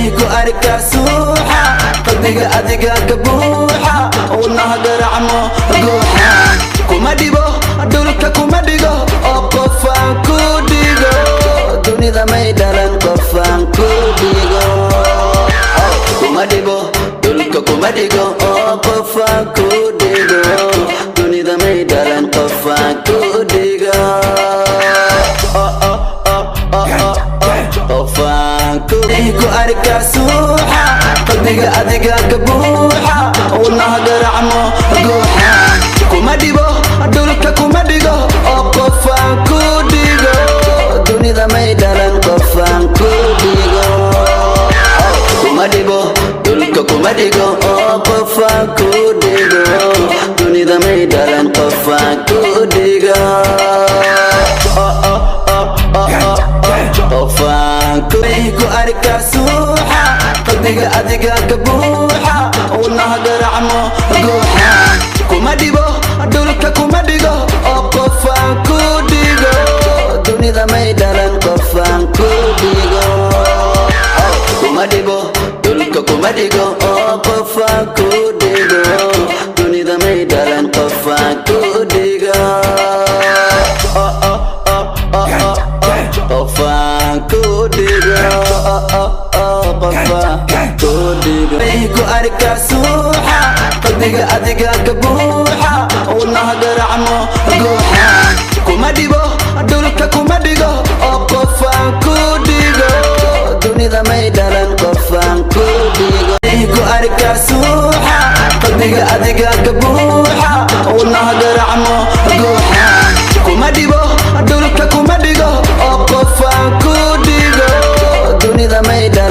Ku arkaa suuxa, qalbiga adiga ka buuxa, wadnaha garacmo guuxa. Kuma dhibo, dhulka kuma dhigo, oo qofaan ku dhigo dunida may dhalan. Qofaan ku dhigo, kuma dhibo, dhulka kuma dhigo, oo qofaan ku dhigo dunida may dhalan. Qofaan ku dhigo, qofaan ku arkaa suuxa, qalbiga adiga ka buuxa, wadnaha garacmo guuxa. Kuma dhibo, dhulka kuma dhigo, oo qofaan ku dhigo dunida may dhalan. Qofaan ku dhigo, kuma dhibo, dhulka kuma dhigo, oo qofaan ku dhigo dunida may dhalan. Qofaan ku dhigo, qofaan ku arkaa suuxa, qalbiga adiga ka buuxa, wadnaha garacmo guuxa. Kuma dhibo, dhulka kuma dhigo, oo qofaan ku dhigo dunida may dhalan. Qofaan ku dhigo, kuma dhibo, dhulka kuma dhigo, oo qofaan ku dhigo dunida may dhalan. Qofaan ku dhigo, qofaan ku dhigo, qofaan ku dhigo. Ku arkaa suuxa, qalbiga adiga ka buuxa, wadnaha garacmo guuxa. Kuma dhibo, dhulka kuma dhigo, oo qofaan ku dhigo dunida may dhalan. Qofaan ku dhigo. Ku arkaa suuxa, qalbiga adiga ka buuxa, wadnaha garacmo guuxa. Kuma dhibo, dhulka kuma dhigo, oo qofaan ku dhigo dunida may dhalan.